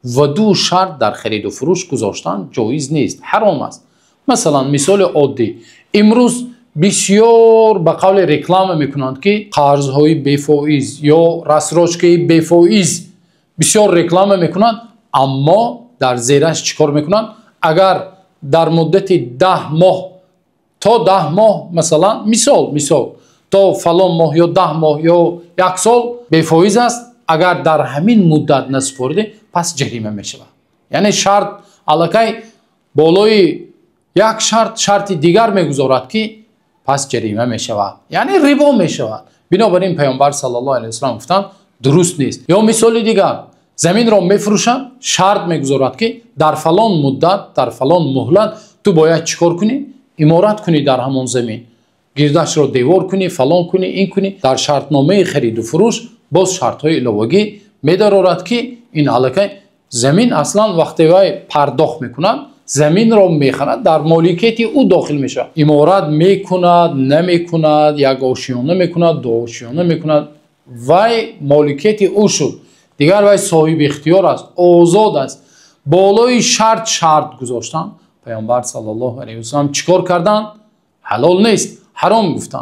Ва ду шарт дар хариду фурӯш гузоштан ҷоиз нест, ҳаром аст. Масалан, мисоли оддӣ: имрӯз бисёр ба қавли реклама мекунанд, ки қарзҳои бефоиз ё рассрочка и бефоиз бисёр реклама мекунанд, аммо дар зераш чӣ кор мекунанд? Агар дар муддати 10 моҳ, то 10 моҳ, масалан, мисол, то фалон моҳ ё 10 моҳ ё як сол бефоиз аст, агар дар ҳамин муддат насупоридӣ, пас ҷарима мешавад. Яъне шарт аллакай болои як шарт шарти дигар мегузорад, ки пас ҷарима мешавад, яъне рибо мешавад. Бинобар ин Паёмбар саллаллоҳу алайҳи васаллам гуфтанд, дуруст нест. Ё мисоли дигар: заминро мефурӯшанд, шарт мегузорад, ки дар фалон муддат, дар фалон муҳлат ту бояд чӣ кор кунӣ? Иморат кунӣ, дар ҳамон замин гирдашро девор кунӣ, фалон кунӣ, ин кунӣ. Дар шартномаи хариду фурӯш боз шартҳои иловагӣ медарорад, ки ин аллакай замин аслан вақте вай пардохт мекунад, заминро мехарад, дар моликияти ӯ дохил мешавад. Иморат мекунад, намекунад, як ошиёна мекунад, ду ошиёна мекунад, вай моликияти ӯ шуд. Дигар вай соҳиби ихтиёр аст, озод аст. Болои шарт шарт гузоштан, Паёмбар саллаллоҳу алайҳи васаллам чӣ кор карданд? Ҳалол нест, ҳаром гуфтанд.